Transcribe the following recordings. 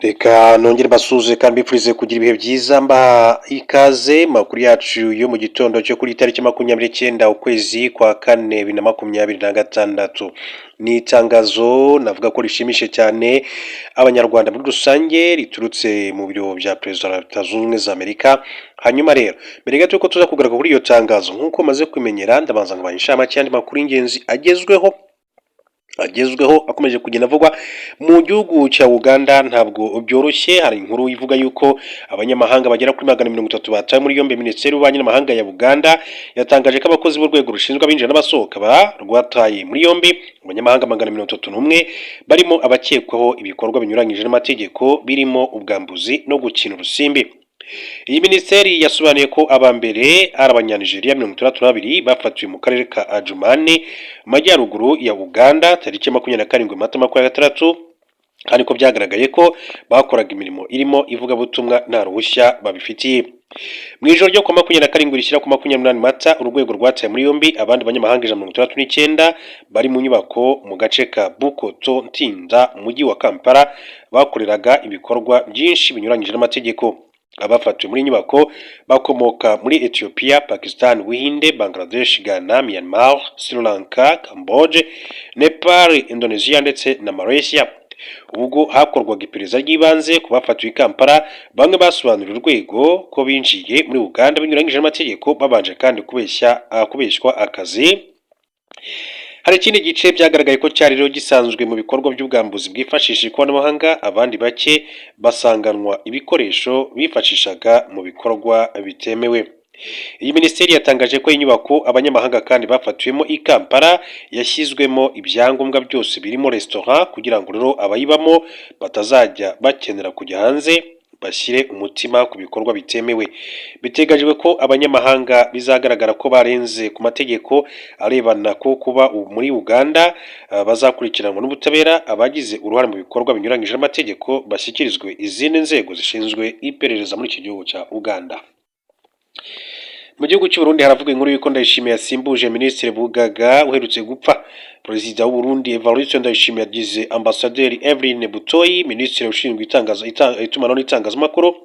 Reka nongere mbasuhuze kandi mbifurize kugira ibihe byiza, mbaha ikaze makuru yacu yo mu gitondo cyo kuri tariki 29 ukwezi kwa kane 2026. Ni itangazo navuga ko rishimishije cyane Abanyarwanda muri rusange, riturutse mu biro bya Perezida wa Leta Zunze Ubumwe za Amerika. Hanyuma rero, mbere gato yuko tuza kugaruka kuri iryo tangazo, nk'uko maze kumenyera, ndabanza nkabaha inshamake y'andi makuru y'ingenzi agezweho akomeje kugenda avugwa mu gihugu cya Uganda. Ntabwo byoroshye. Hari inkuru ivuga yuko abanyamahanga bagera kuri 130 batawe muri yombi. Minisiteri y'Ububanyi n'Amahanga ya Uganda yatangaje ko abakozi b'urwego rushinzwe abinjira n'abasohoka rwataye muri yombi abanyamahanga 131, barimo abakekwaho ibikorwa binyuranyije n'amategeko, birimo ubwambuzi no gukina urusimbi. Iyi minisiteri yasobanuye ko aba mbere ari Abanyanigeriya 62 bafatiwe mu karere ka Adjumani mu majyaruguru ya Uganda tariki 27 Mata 26, kandi ko byagaragaye ko bakoraga imirimo irimo ivugabutumwa nta ruhushya babifitiye. Mu ijoro ryo ku 27 rishyira ku 28 Mata, urwego rwataye muri yombi abandi banyamahanga 169 bari mu nyubako mu gace ka Bukoto Ntinda mu mujyi wa Kampala, bakoreraga ibikorwa byinshi binyuranyije n'amategeko. Abafatiwe muri nyubako bakomoka muri Ethiopia, Pakistan, Buhinde, Bangladesh, Ghana, Myanmar, Sri Lanka, Camboge, Nepal, Indonesia ndetse na Malaysia. Ubwo hakorwaga iperereza ry'ibanze ku bafatiwe i Kampala, bamwe basobanuriye urwego ko binjiye muri Uganda binyuranyije n'amategeko, babanje kandi kubeshya kubeshywa akazi. Hari ikindi gice byagaragaye ko cyari rero gisanzwe mu bikorwa by'ubwambuzi bwifashishije ikoranabuhanga, abandi bake basanganwa ibikoresho bifashishaga mu bikorwa bitemewe. Iyi minisiteri yatangaje ko inyubako abanyamahanga kandi bafatiwemo i Kampala yashyizwemo ibyangombwa byose, birimo resitora, kugira ngo rero abayibamo batazajya bakenera kujya hanze bashyire umutima ku bikorwa bitemewe. Biteganyijwe ko abanyamahanga bizagaragara ko barenze ku mategeko arebana ko kuba muri Uganda bazakurikiranwa n'ubutabera, abagize uruhare mu bikorwa binyuranyije n'amategeko bashyikirizwe izindi nzego zishinzwe iperereza muri iki gihugu cya Uganda. Mu gihugu cy'u Burundi haravugwa inkuru y'uko Ndayishimiye yasimbuje Minisitiri Bugaga uherutse gupfa. Perezida w'u Burundi Evariste Ndayishimiye yagize Ambasaderi Eveline Butoyi Minisitiri ushinzwe itumanaho n'itangazamakuru,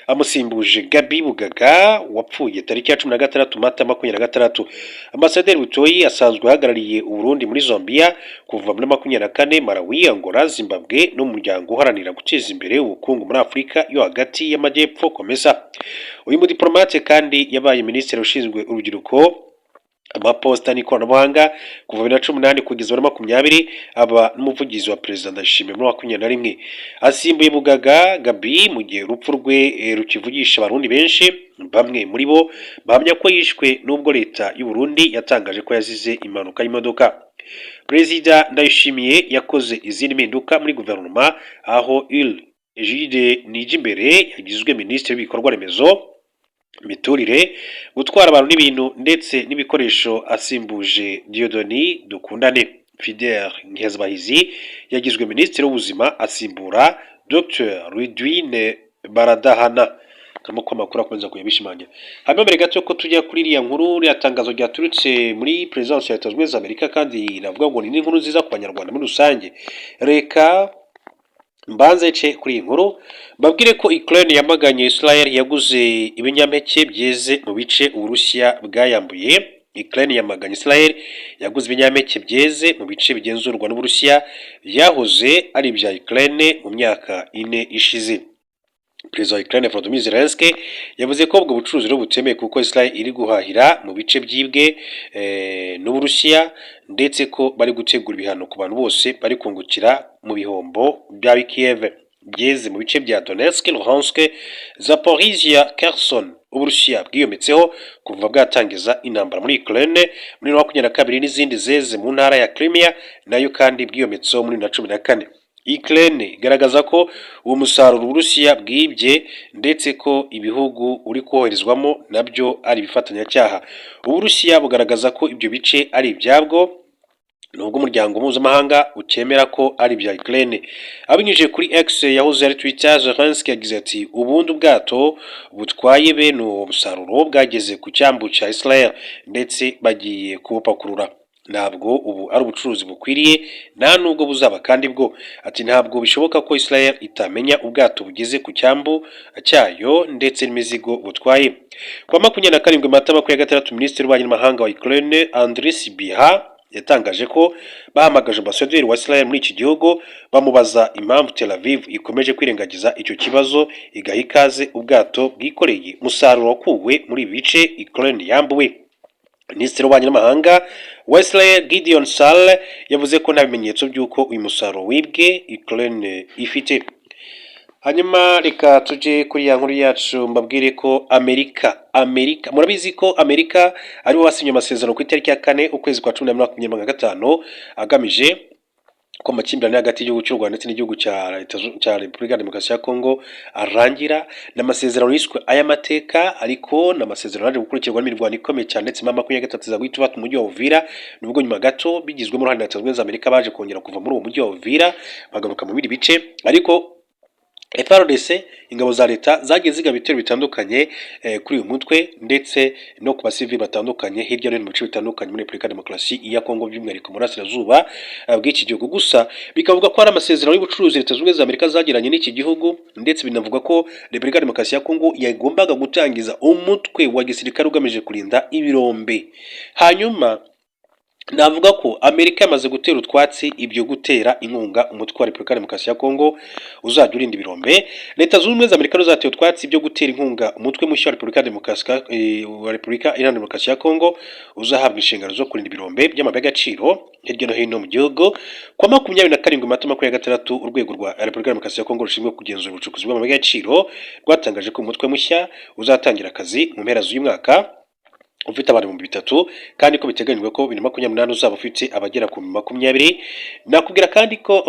amusimbuje Gabi Bugaga wapfuye tariki ya 16 Mata 26. Ambasaderi Butoyi asanzwe ahagarariye u Burundi muri Zambia kuva muri 24, Malawi, Angola, Zimbabwe n'umuryango uharanira guteza imbere ubukungu muri Afurika yo hagati y'Amajyepfo, COMESA. Uyu mudiplomate kandi yabaye minisitiri ushinzwe urubyiruko, amaposita n'ikoranabuhanga kuva 2018 kugeza muri 20, aba n'umuvugizi wa Perezida Ndayishimiye muri 21. Asimbuye Bugaga Gabi mu gihe urupfu rwe rukivugisha Abarundi benshi. Bamwe muri bo bahamya ko yishwe, nubwo Leta y'u Burundi yatangaje ko yazize impanuka y'imodoka. Perezida Ndayishimiye yakoze izindi mpinduka muri guverinoma, aho Il Egide Nijimbere yagizwe minisitiri w'ibikorwa remezo, imiturire, gutwara abantu n'ibintu ndetse n'ibikoresho, asimbuje Dieudonné Dukundane. Fidel Nkezabahizi yagizwe minisitiri w'ubuzima, asimbura Dr Ridwine Baradahana, nk'uko amakuru akomeza kuyabishimangira. Hanyuma, mbere gato ko tujya kuri iriya nkuru, iriya tangazo ryaturutse muri Perezidansi ya Leta Zunze Ubumwe za Amerika, kandi navuga ngo ni n'inkuru nziza ku Banyarwanda muri rusange, reka mbanze nce kuri iyi nkuru mbabwire ko Ukraine yamaganye Israel yaguze ibinyampeke byeze mu bice Uburusiya bwayambuye. Ukraine yamaganye Israel yaguze ibinyampeke byeze mu bice bigenzurwa n'Uburusiya byahoze ari ibya Ukraine mu myaka 4 ishize. Perezida wa Ukraine Volodymyr Zelensky yavuze ko ubwo bucuruzi rero butemewe kuko Israel iri guhahira mu bice byibwe n'Uburusiya, ndetse ko bari gutegura ibihano ku bantu bose bari kungukira mu bihombo bya Kiev. Byeze mu bice bya Donetsk, Luhansk, Zaporizhia, Kherson Uburusiya bwiyometseho kuva bwatangiza intambara muri Ukraine muri 2022, n'izindi zeze mu ntara ya Crimea nayo kandi bwiyometseho muri 2014. Ukraine igaragaza ko uwo musaruro Uburusiya bwibye, ndetse ko ibihugu uri koherezwamo nabyo ari ibifatanyacyaha. Uburusiya bugaragaza ko ibyo bice ari ibyabwo, nubwo umuryango mpuzamahanga ukemera ko ari ibya Ukraine. Abinyujije kuri X yahoze ari Twitter, Zelensky yagize ati: "Ubundi ubwato butwaye bene uwo musaruro bwageze ku cyambu cya Israel ndetse bagiye kubupakurura." Ntabwo ubu ari ubucuruzi bukwiriye, nta nubwo buzaba kandi bwo. Ati: "Ntabwo bishoboka ko Israel itamenya ubwato bugeze ku cyambu cyayo ndetse n'imizigo butwaye." Ku wa 27 Mata 26, Minisitiri w'Ububanyi n'Amahanga wa Ukraine, Andriy Sybiha, yatangaje ko bahamagaje ambasaderi wa Israel muri iki gihugu, bamubaza impamvu Tel Aviv ikomeje kwirengagiza icyo kibazo, igaha ikaze ubwato bwikoreye umusaruro wakuwe muri ibi bice Ukraine yambuwe. Minisitiri w'Ububanyi n'Amahanga wa Israel, Gideon Saar, yavuze ko nta bimenyetso by'uko uyu musaruro wibwe Ukraine ifite. Hanyuma reka tujye kuri ya nkuru yacu, mbabwire ko Amerika, murabizi ko Amerika aribo basinye amasezerano ku itariki ya 4 ukwezi kwa 10 2025, agamije ko amakimbirane hagati y'igihugu cy'u Rwanda ndetse n'igihugu cya Leta cya Repubulika ya Demokarasi ya Kongo arangira. Ni amasezerano yiswe ay'amateka, ariko ni amasezerano yaje gukurikirwa n'imirwano ikomeye cyane, ndetse M23 iza guhita ifata umujyi wa Uvira, nubwo nyuma gato bigizwemo uruhare na Leta Zunze Ubumwe za Amerika baje kongera kuva muri uwo mujyi wa Uvira, bagaruka mu bindi bice. Ariko FARDC, ingabo za leta, zagiye zigaba ibitero bitandukanye kuri uyu mutwe ndetse no ku basivili batandukanye hirya no hino mu bice bitandukanye muri Repubulika ya Demokarasi ya Kongo, by'umwihariko mu burasirazuba bw'iki gihugu. Gusa bikavuga ko hari amasezerano y'ubucuruzi Leta Zunze Ubumwe za Amerika zagiranye n'iki gihugu, ndetse binavuga ko Repubulika ya Demokarasi ya Kongo yagombaga gutangiza umutwe wa gisirikare ugamije kurinda ibirombe. Hanyuma navuga ko Amerika yamaze gutera utwatsi ibyo gutera inkunga umutwe wa Repubulika ya Demokarasi ya Kongo uzajya urinda ibirombe. Leta Zunze Ubumwe za Amerika zateye utwatsi ibyo gutera inkunga umutwe mushya wa Repubulika Iharanira Demokarasi ya Kongo uzahabwa inshingano zo kurinda ibirombe by'amabuye y'agaciro hirya no hino mu gihugu. Ku wa 27 Mata 26, urwego rwa Repubulika ya Demokarasi ya Kongo rushinzwe kugenzura ubucukuzi bw'amabuye y'agaciro rwatangaje ko umutwe mushya uzatangira akazi mu mpera z'uyu mwaka ufite abantu 3000, kandi ko biteganyijwe ko 2028 uzaba ufite abagera ku 20,000. Nakubwira kandi ko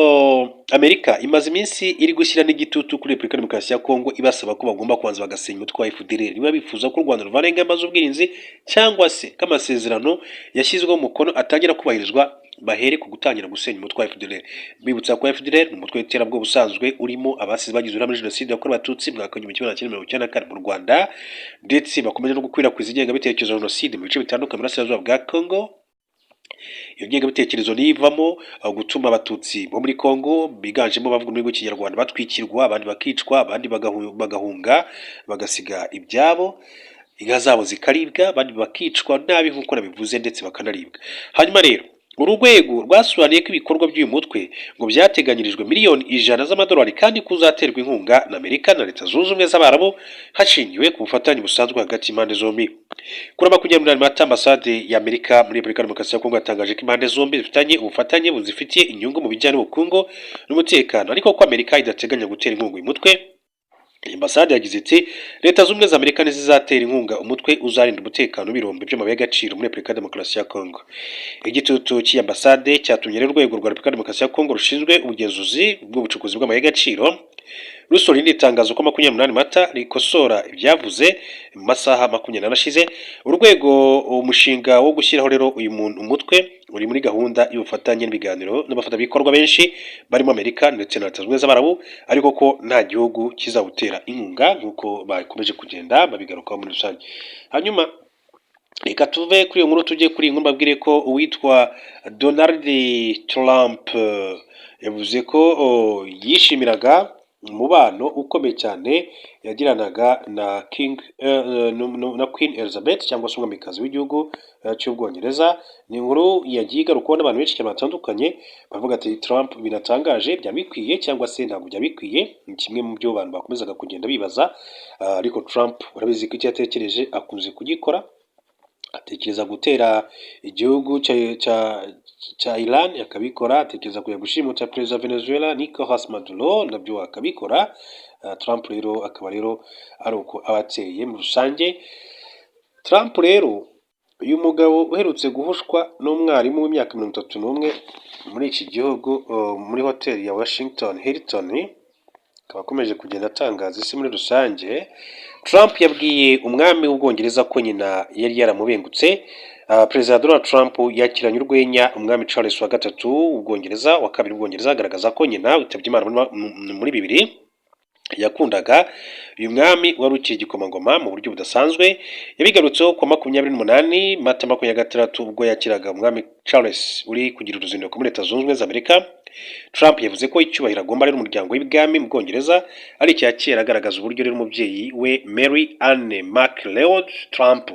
Amerika imaze iminsi iri gushyira n'igitutu kuri Repubulika ya Demokarasi ya Kongo, ibasaba ko bagomba kubanza bagasenya umutwe wa FDLR niba bifuza ko u Rwanda ruvana ingamba z'ubwirinzi, cyangwa se ko amasezerano yashyizweho umukono atangira kubahirizwa, bahere ku gutangira gusenya umutwe wa FDLR. Bibutsa ko FDLR ni umutwe w'iterabwoba usanzwe urimo abasize bagize uruhare muri jenoside yakorewe Abatutsi mu mwaka w'1994 mu Rwanda, ndetse bakomeje no gukwirakwiza ingengabitekerezo ya jenoside mu bice bitandukanye mu burasirazuba bwa Kongo. Iyo ngengabitekerezo niyo ivamo gutuma Abatutsi bo muri Kongo, biganjemo abavuga ururimi rw'Ikinyarwanda, batwikirwa, abandi bakicwa, abandi bagahunga bagasiga ibyabo, inka zabo zikaribwa, abandi bakicwa nabi nk'uko nabivuze, ndetse bakanaribwa. Hanyuma rero uru rwego rwasobanuye ko ibikorwa by'uyu mutwe ngo byateganyirijwe miliyoni 100 z'amadolari, kandi ko uzaterwa inkunga na Amerika na Leta Zunze Ubumwe z'Abarabu, hashingiwe ku bufatanye busanzwe hagati y'impande zombi. Kuri 28 Mata, ambasade y'Amerika muri Repubulika ya Demokarasi ya Kongo yatangaje ko impande zombi zifitanye ubufatanye buzifitiye inyungu mu bijyanye n'ubukungu n'umutekano, ariko ko Amerika idateganya gutera inkunga uyu mutwe. Ambasade yagize iti: "Leta Zunze Ubumwe za Amerika ntizizatera inkunga umutwe uzarinda umutekano w'ibirombe by'amabuye y'agaciro muri Repubulika ya Demokarasi ya Kongo." Igitutu cy'iyi ambasade cyatumye rero urwego rwa Repubulika ya Demokarasi ya Kongo rushinzwe ubugenzuzi bw'ubucukuzi bw'amabuye y'agaciro rusohora irindi tangazo ko 28 Mata rikosora ibyavuze mu masaha 24 ashize. Urwego umushinga wo gushyiraho rero uyu muntu umutwe uri muri gahunda y'ubufatanye n'ibiganiro n'abafatanyabikorwa benshi barimo Amerika ndetse na Leta Zunze Ubumwe z'Abarabu, ariko ko nta gihugu kizawutera inkunga, nk'uko bakomeje kugenda babigarukaho muri rusange. Hanyuma reka tuve kuri iyo nkuru tujye kuri iyi nkuru, mbabwire ko uwitwa Donald Trump yavuze ko yishimiraga umubano ukomeye cyane yagiranaga na King na Queen Elizabeth, cyangwa se umwamikazi w'igihugu cy'Ubwongereza. Ni inkuru yagiye igarukwaho n'abantu benshi cyane batandukanye, bavuga ati: "Trump binatangaje byaba bikwiye cyangwa se ntabwo byaba bikwiye?" Ni kimwe mu byo abantu bakomezaga kugenda bibaza. Ariko Trump urabizi ko icyo yatekereje akunze kugikora. Atekereza gutera igihugu cya Iran akabikora, atekereza kujya gushimuta perezida wa Venezuela Nicolas Maduro, nabyo akabikora. Trump rero akaba rero ari uko aba ateye muri rusange. Trump rero, uyu mugabo uherutse guhushwa n'umwarimu w'imyaka 31 muri iki gihugu muri hoteli ya Washington Hilton, akaba akomeje kugenda atangaza isi muri rusange. Trump yabwiye umwami w'Ubwongereza ko nyina yari yaramubengutse. Perezida Donald Trump yakiranye urwenya umwami Charles wa gatatu w'Ubwongereza, wa kabiri w'Ubwongereza, agaragaza ko nyina witabye Imana muri bibiri. Yakundaga uyu mwami wari ukiri igikomangoma mu buryo budasanzwe. Yabigarutseho ku wa 28 Mata 26, ubwo yakiraga umwami Charles uri kugira uruzinduko muri Leta Zunze Ubumwe za Amerika. Trump yavuze ko icyubahiro agomba rero umuryango w'ibwami mu Bwongereza ari icya kera, agaragaza uburyo rero umubyeyi we Mary Ann MacLeod Trump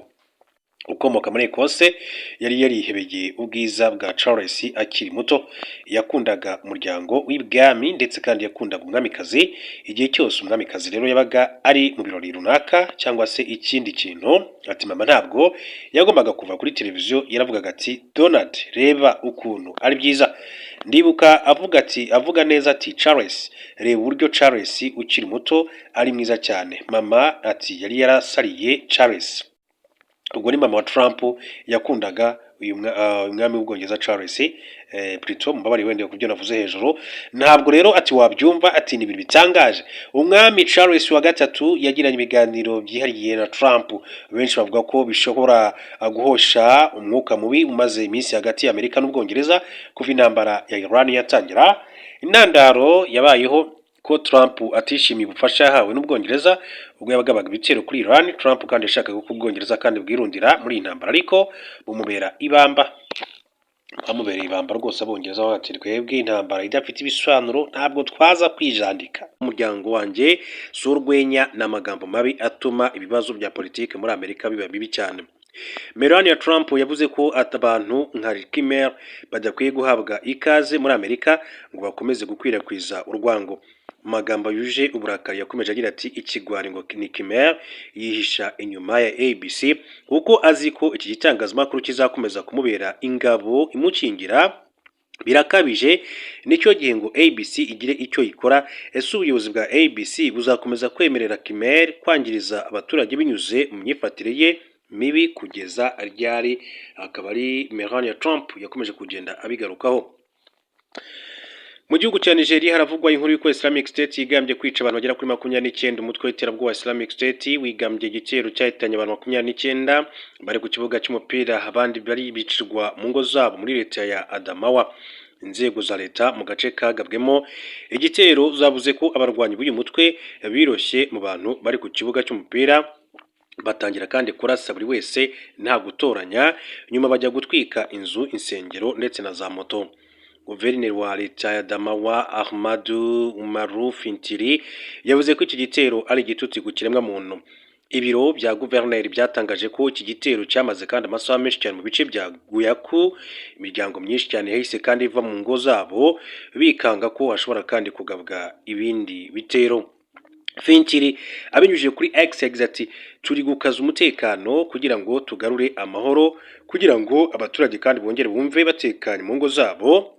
ukomoka muri Ecosse yari yarihebeye ubwiza bwa Charles akiri muto. Yakundaga umuryango w'ibwami ndetse kandi yakundaga umwamikazi. Igihe cyose umwamikazi rero yabaga ari mu birori runaka cyangwa se ikindi kintu, ati mama ntabwo yagombaga kuva kuri televiziyo. Yaravugaga ati: "Donald, reba ukuntu ari byiza." Ndibuka avuga ati, avuga neza ati: "Charles, reba uburyo Charles ukiri muto ari mwiza cyane." Mama ati yari yarasariye Charles. Ubwo ni mama wa Trump yakundaga uyu mwami w'Ubwongereza Charles, plutôt mubabari wenda ku byo navuze hejuru. Ntabwo rero ati wabyumva, ati ni ibintu bitangaje. Umwami Charles wa gatatu yagiranye ibiganiro byihariye na Trump, benshi bavuga ko bishobora guhosha umwuka mubi umaze iminsi hagati ya Amerika n'Ubwongereza kuva intambara ya Iran yatangira. Intandaro yabayeho ko Trump atishimiye ubufasha yahawe n'Ubwongereza ubwo yabagabaga ibitero kuri Iran. Trump kandi yashakaga ko Ubwongereza kandi bwirundira muri iyi ntambara, ariko bumubera ibamba, bamubereye ibamba rwose. Abongereza bati: "Twebwe intambara idafite ibisobanuro ntabwo twaza kwijandika." Umuryango wanjye si urwenya, ni amagambo mabi atuma ibibazo bya politiki muri Amerika biba bibi cyane. Melania Trump yavuze ko abantu nka Kimmel badakwiye guhabwa ikaze muri Amerika ngo bakomeze gukwirakwiza urwango. Mu magambo yuje uburakari yakomeje agira ati: "Ikigwari ngo ni Kimmel yihisha inyuma ya ABC kuko azi ko iki gitangazamakuru kizakomeza kumubera ingabo imukingira. Birakabije, nicyo gihe ngo ABC igire icyo ikora. Ese ubuyobozi bwa ABC buzakomeza kwemerera Kimmel kwangiriza abaturage binyuze mu myifatire ye mibi kugeza ryari?" Akaba ari Melania Trump yakomeje kugenda abigarukaho. Mu gihugu cya Nigeria haravugwa inkuru y'uko Islamic State yigambye kwica abantu bagera kuri 29. Umutwe w'iterabwoba wa Islamic State wigambye igitero cyahitanye abantu 29 bari ku kibuga cy'umupira, abandi bari bicirwa mu ngo zabo muri leta ya Adamawa. Inzego za leta mu gace kagabwemo igitero zavuze ko abarwanyi b'uyu mutwe biroshye mu bantu bari ku kibuga cy'umupira, batangira kandi kurasa buri wese nta gutoranya, nyuma bajya gutwika inzu, insengero ndetse na za moto. Guverineri wa leta ya Adamawa, Ahmadu Umaru Fintiri, yavuze ko iki gitero ari igitutsi ku kiremwamuntu. Ibiro bya guverineri byatangaje ko iki gitero cyamaze kandi amasaha menshi cyane mu bice bya Guyaku. Imiryango myinshi cyane yahise kandi iva mu ngo zabo bikanga ko hashobora kandi kugabwa ibindi bitero. Fintiri abinyujije kuri X yagize ati: "Turi gukaza umutekano kugira ngo tugarure amahoro, kugira ngo abaturage kandi bongere bumve batekanye mu ngo zabo."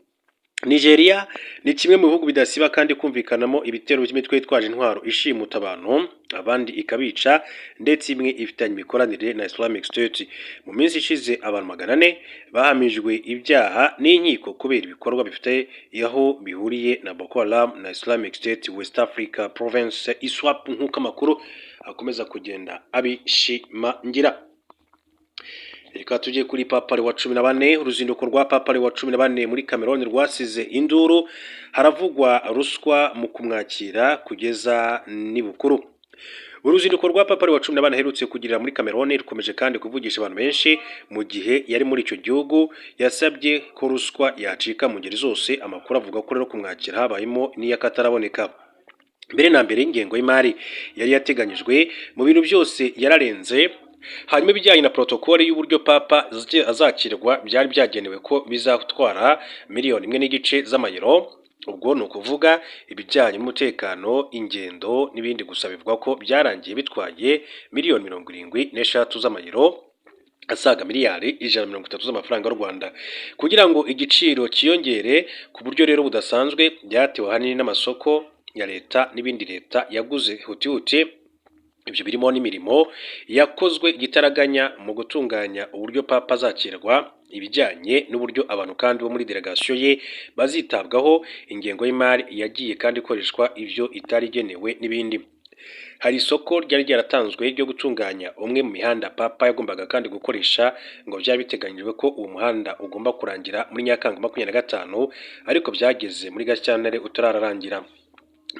Nigeria ni kimwe mu bihugu bidasiba kandi kumvikanamo ibitero by'imitwe yitwaje intwaro ishimuta abantu abandi ikabica, ndetse imwe ifitanye imikoranire na Islamic State. Mu minsi ishize abantu 400 bahamijwe ibyaha n'inkiko kubera ibikorwa bifite aho bihuriye na Boko Haram na Islamic State West Africa Province, ISWAP, nk'uko amakuru akomeza kugenda abishimangira. Reka tujye kuri Papa wa 14. Uruzinduko rwa Papa wa 14 muri Cameroon rwasize induru, haravugwa ruswa mu kumwakira kugeza n'ibukuru. Uruzinduko rwa Papa wa 14 aherutse kugirira muri Cameroon rukomeje kandi kuvugisha abantu benshi. Mu gihe yari muri icyo gihugu yasabye ko ruswa yacika mu ngeri zose. Amakuru avuga ko rero kumwakira habayemo n'iy'akataraboneka. Mbere na mbere ingengo y'imari yari yateganyijwe mu bintu byose yararenze. Hanyuma ibijyanye na protokole y'uburyo Papa azakirwa byari byagenewe ko bizatwara 1.5 miliyoni z'amayero, ubwo ni ukuvuga ibijyanye n'umutekano, ingendo n'ibindi. Gusa bivugwa ko byarangiye bitwaye miliyoni 73 z'amayero, asaga miliyari 130 z'amafaranga y'u Rwanda. Kugira ngo igiciro cyiyongere ku buryo rero budasanzwe byatewe ahanini n'amasoko ya leta n'ibindi leta yaguze hutihuti. Ibyo birimo n'imirimo yakozwe igitaraganya mu gutunganya uburyo Papa azakirwa, ibijyanye n'uburyo abantu kandi bo muri delegasiyo ye bazitabwaho, ingengo y'imari yagiye kandi ikoreshwa ibyo itari igenewe n'ibindi. Hari isoko ryari ryaratanzwe ryo gutunganya umwe mu mihanda Papa yagombaga kandi gukoresha. Ngo byari biteganyijwe ko uwo muhanda ugomba kurangira muri Nyakanga 25, ariko byageze muri Gashyantare utararangira.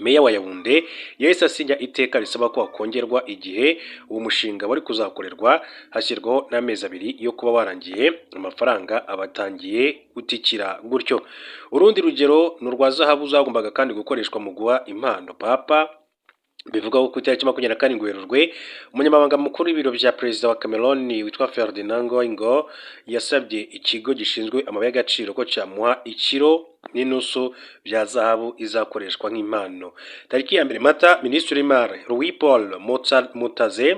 Meya wa Yaounde yahise asinya iteka risaba ko hakongerwa igihe uwo mushinga wari kuzakorerwa, hashyirwaho n'amezi 2 yo kuba warangiye, amafaranga abatangiye gutikira gutyo. Urundi rugero ni urwa zahabu zagombaga kandi gukoreshwa mu guha impano Papa. Bivuga ko ku itariki 27 Werurwe, umunyamabanga mukuru w'ibiro bya perezida wa Cameroon witwa Ferdinand Ngoy Ngoh yasabye ikigo gishinzwe amabuye y'agaciro ko cyamuha ikiro n'inusu bya zahabu izakoreshwa nk'impano. Tariki ya 1 Mata, minisitiri w'imari Louis Paul Motaze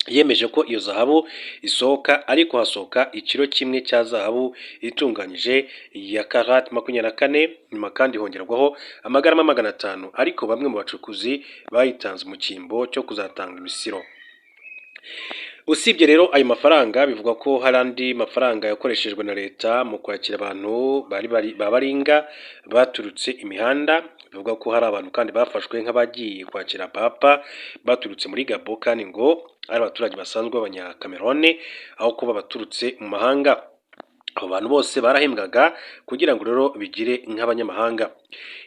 yemeje ko iyo zahabu isohoka, ariko hasohoka ikiro 1 cya zahabu itunganyije ya karat 24. Nyuma kandi hongerwaho amagarama 500, ariko bamwe mu bacukuzi bayitanze mu cyimbo cyo kuzatanga imisiro. Usibye rero ayo mafaranga, bivugwa ko hari andi mafaranga yakoreshejwe na leta mu kwakira abantu bari ba baringa baturutse imihanda. Bivugwa ko hari abantu kandi bafashwe nk'abagiye kwakira Papa baturutse muri Gabon, kandi ngo ari abaturage basanzwe b'Abanyakamerone aho kuba baturutse mu mahanga. Abo bantu bose barahembwaga kugira ngo rero bigire nk'abanyamahanga.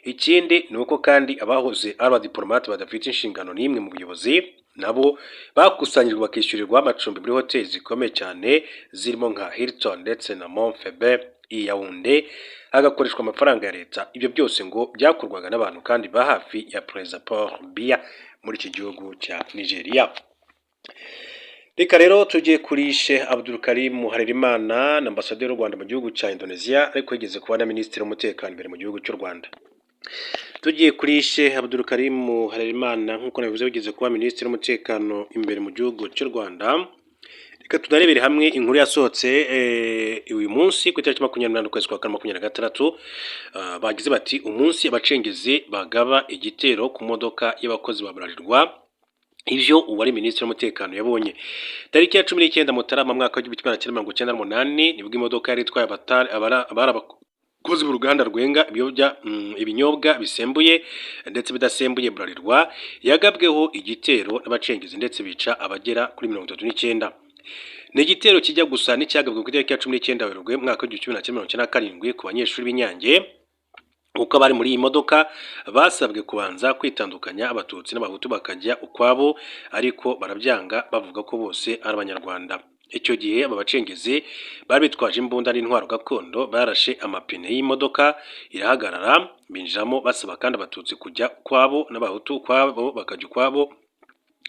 Ikindi ni uko kandi abahoze ari abadiplomate badafite inshingano n'imwe mu buyobozi nabo bakusanyijwe bakishyurirwa amacumbi muri hoteli zikomeye cyane zirimo nka Hilton ndetse na Mont Phoebe i Yaounde, hagakoreshwa amafaranga ya leta. Ibyo byose ngo byakorwaga n'abantu kandi ba hafi ya Perezida Paul Biya muri iki gihugu cya Nigeria. Reka rero tujye kuri Sheikh Abdul Karim Harerimana na ambasaderi w'u Rwanda mu gihugu cya Indonesia, ariko yigeze kuba na minisitiri w'umutekano imbere mu gihugu cy'u Rwanda. Tugiye kuri Sheikh Abdul Karim Harerimana, nk'uko nabivuze, wigeze kuba minisitiri w'umutekano imbere mu gihugu cy'u Rwanda. Reka tunarebere hamwe inkuru yasohotse uyu munsi ku itariki 28 ukwezi kwa kane 26. Bagize bati: "Umunsi abacengezi bagaba igitero ku modoka y'abakozi ba Bralirwa, ivyo uwari minisitiri w'umutekano yabonye." Tariki ya 19 Mutarama mwaka wa 1998 nibwo imodoka yari itwaye abari abakozi b'uruganda rwenga ibinyobwa bisembuye ndetse bidasembuye Bralirwa yagabweho igitero n'abacengezi ndetse bica abagera kuri 39. Ni igitero kijya gusa n'icyagabwe ku itariki ya 19 Werurwe mwaka wa 1997 ku banyeshuri b'Inyange, kuko abari muri iyi modoka basabwe kubanza kwitandukanya, Abatutsi n'Abahutu bakajya ukwabo, ariko barabyanga bavuga ko bose ari Abanyarwanda. Icyo gihe aba bacengezi bari bitwaje imbunda n'intwaro gakondo, barashe amapine y'imodoka irahagarara, binjiramo basaba kandi Abatutsi kujya ukwabo n'Abahutu ukwabo bakajya ukwabo.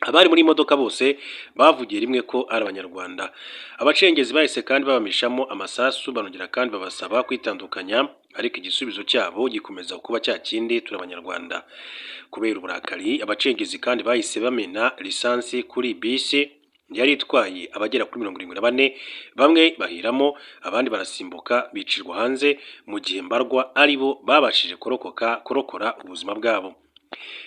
Abari muri iyi modoka bose bavugiye rimwe ko ari Abanyarwanda. Abacengezi bahise kandi babamishamo amasasu, barongera kandi babasaba kwitandukanya, ariko igisubizo cyabo gikomeza kuba cya kindi: "Turi Abanyarwanda." Kubera uburakari, abacengezi kandi bahise bamena lisansi kuri bisi yari itwaye abagera kuri 74, bamwe bahiramo, abandi barasimbuka bicirwa hanze, mu gihe mbarwa ari bo babashije kurokoka kurokora ubuzima bwabo.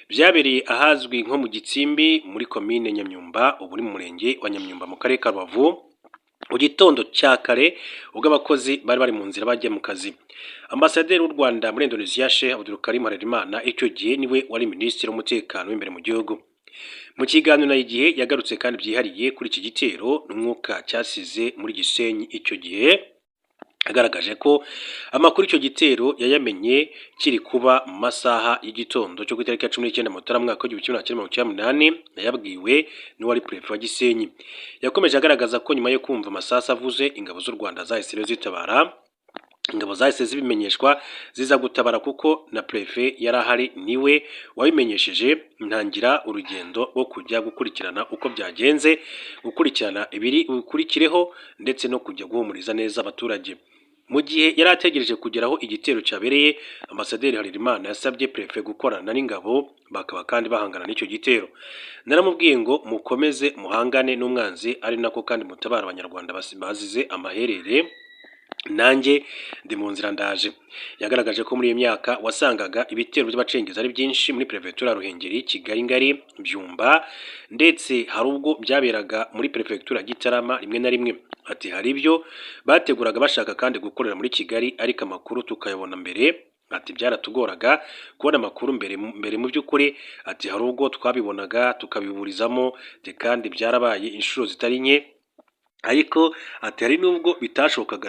Byabereye ahazwi nko mu Gitsimbi muri komine Nyamyumba, ubu ni mu murenge wa Nyamyumba mu karere ka Rubavu, mu gitondo cya kare ubwo abakozi bari bari mu nzira bajya mu kazi. Ambasaderi w'u Rwanda muri Indonesia, Sheikh Abdul Karim Harerimana, icyo gihe niwe wari minisitiri w'umutekano w'imbere mu gihugu. Mu kiganiro na Igihe yagarutse kandi byihariye kuri iki gitero n'umwuka cyasize muri Gisenyi icyo gihe. Yagaragaje ko amakuru icyo gitero yayamenye kiri kuba mu masaha y'igitondo cyo ku itariki ya 19 Mutarama mwaka wa 1998, yayabwiwe n'uwari perefe wa Gisenyi. Yakomeje agaragaza ko nyuma yo kumva amasasu avuze, ingabo z'u Rwanda zahise rero zitabara. Ingabo zahise zibimenyeshwa ziza gutabara, kuko na perefe yari ahari, niwe wabimenyesheje, ntangira urugendo rwo kujya gukurikirana uko byagenze, gukurikirana ibiri bukurikireho ndetse no kujya guhumuriza neza abaturage. Mu gihe yari ategereje kugera aho igitero cyabereye, Ambasaderi Harerimana yasabye perefe gukorana n'ingabo bakaba kandi bahangana n'icyo gitero. "Naramubwiye ngo mukomeze muhangane n'umwanzi, ari nako kandi mutabara Abanyarwanda bazize amaherere, nanjye ndi mu nzira ndaje." Yagaragaje ko muri iyo myaka wasangaga ibitero by'abacengezi ari byinshi muri perefegitura ya Ruhengeri, Kigali Ngari, Byumba, ndetse hari ubwo byaberaga muri perefegitura ya Gitarama rimwe na rimwe. Ati: "Hari ibyo bateguraga bashaka kandi gukorera muri Kigali, ariko amakuru tukayabona mbere." Ati: "Byaratugoraga kubona amakuru mbere mbere mu by'ukuri." Ati: "Hari ubwo twabibonaga tukabiburizamo kandi byarabaye inshuro zitari nke." Ariko ati: "Hari n'ubwo bitashobokaga."